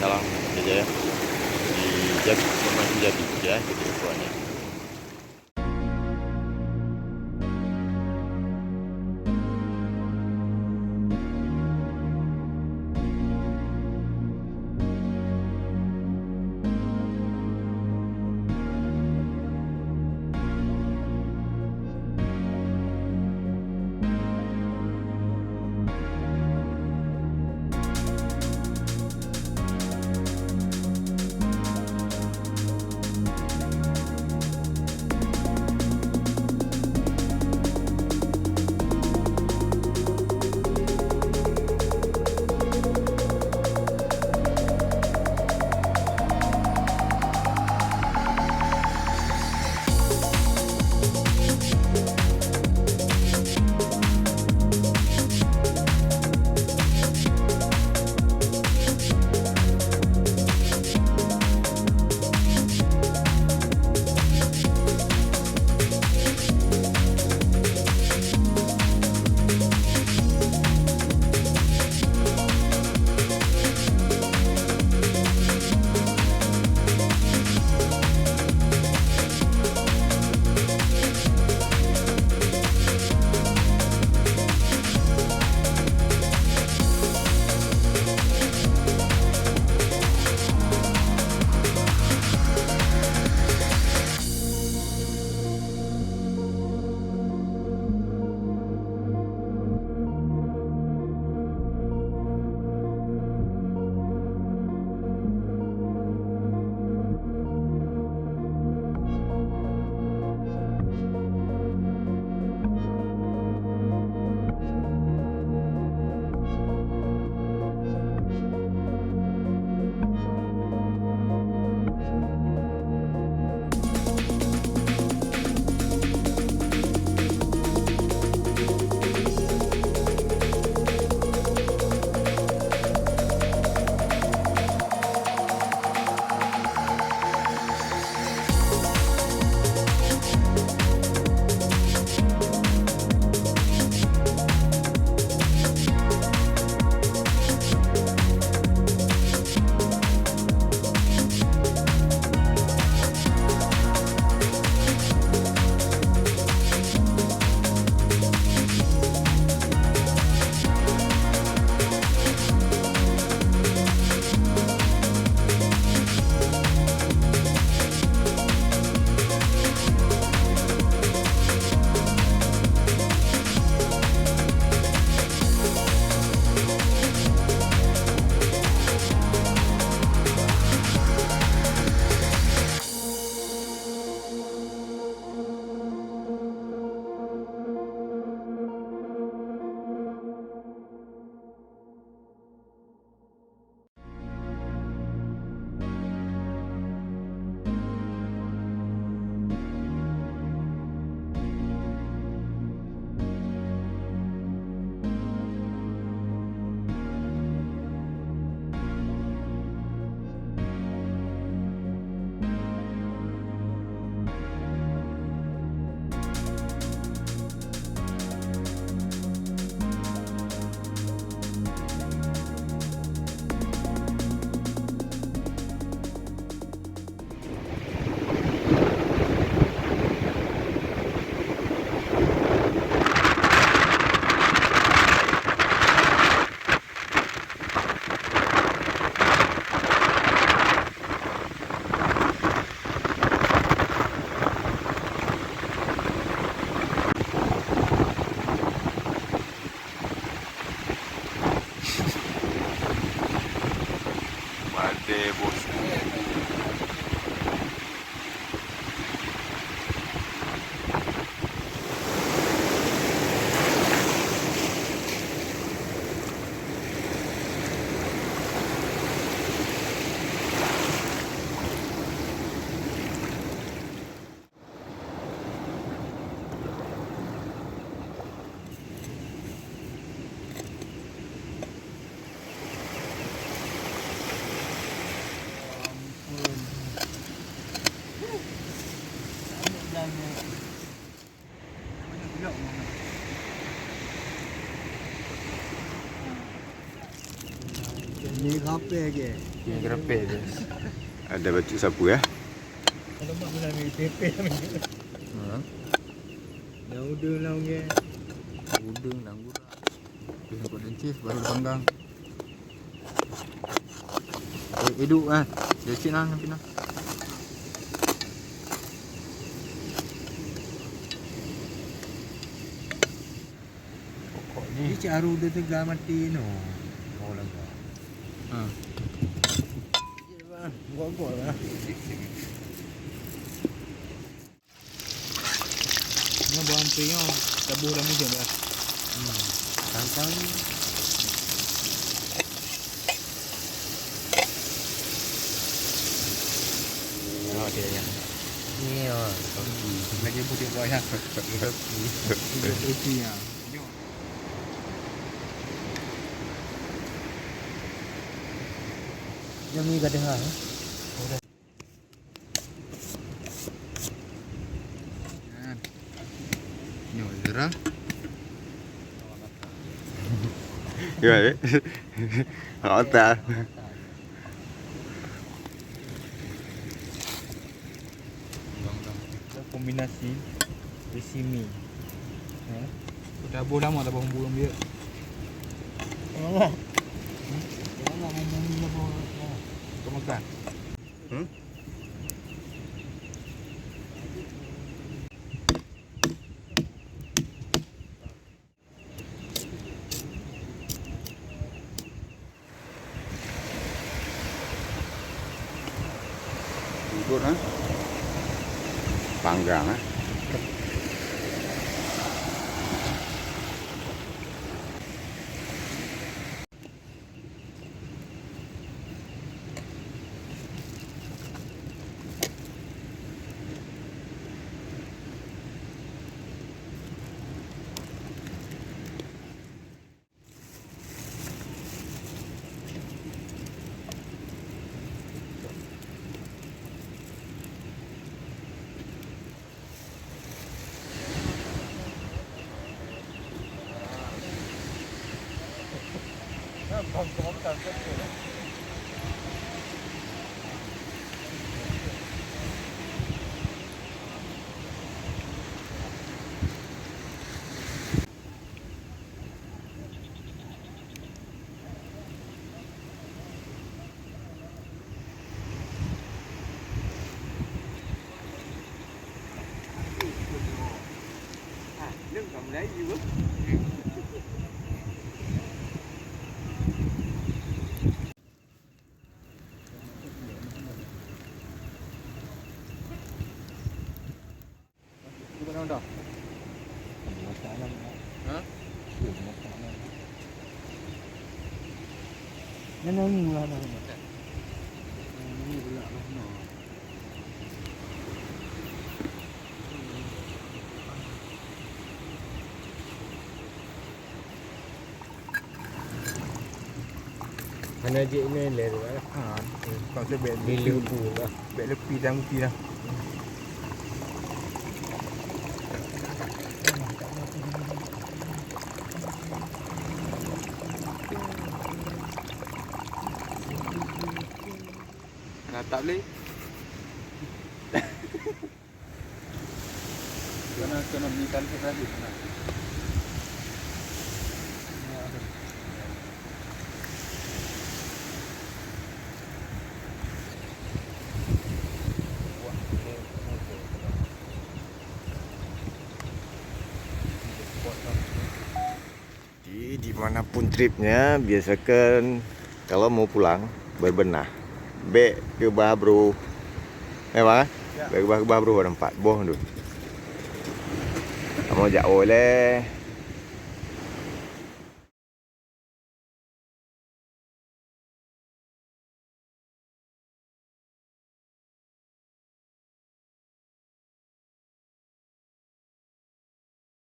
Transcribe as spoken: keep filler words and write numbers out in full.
Salam, jaya. Di Jambi, masih Jambi, ya, kita ikut aja. Maté, Bosku. Ni kape ke? Ni kape ke? Ada bacut sapu ya? Kalau mak pernah ambil pepe ambil. Ha? Yang udah lah ke? Udah nanggur. Terus kau dencis baru dipanggang. Eh, hidup ah. Dia cik nah, pina. Pokok ni. Ni cak aru dia tega mati no. Oh, lega. Ha. Gok-gok lah. Nyoe bawang putih nyoe taboh lam minyak dah. Hmm. Tantang. Oh, dia ya. Ni oh, kopi. Lagi putih buah ya. Kopi. Kopi ya. Yang ni gadah ha. Nyoe zira. Gimana? Otak. Kombinasi isi mi. Ha? Taboh lama taboh bumbu biar. Lama. Hmm? Lama bumbu ni taboh. Kau makan. Hmm? Ikut ha. Panggang ha. Hana jeuet nilai tu lah. Ha. Kau tu bèk lepi. Bèk lepi dan kupi lah. Nah, tak boleh. Kena, kena beli kantin lagi, kena. Jadi, di mana pun tripnya, biasakan kalau mau pulang, berbenah. Bèk keubah bro. Eh, bang? Ya. Bèk keubah-keubah bro, ada empat boh tu. Kamu jak oleh.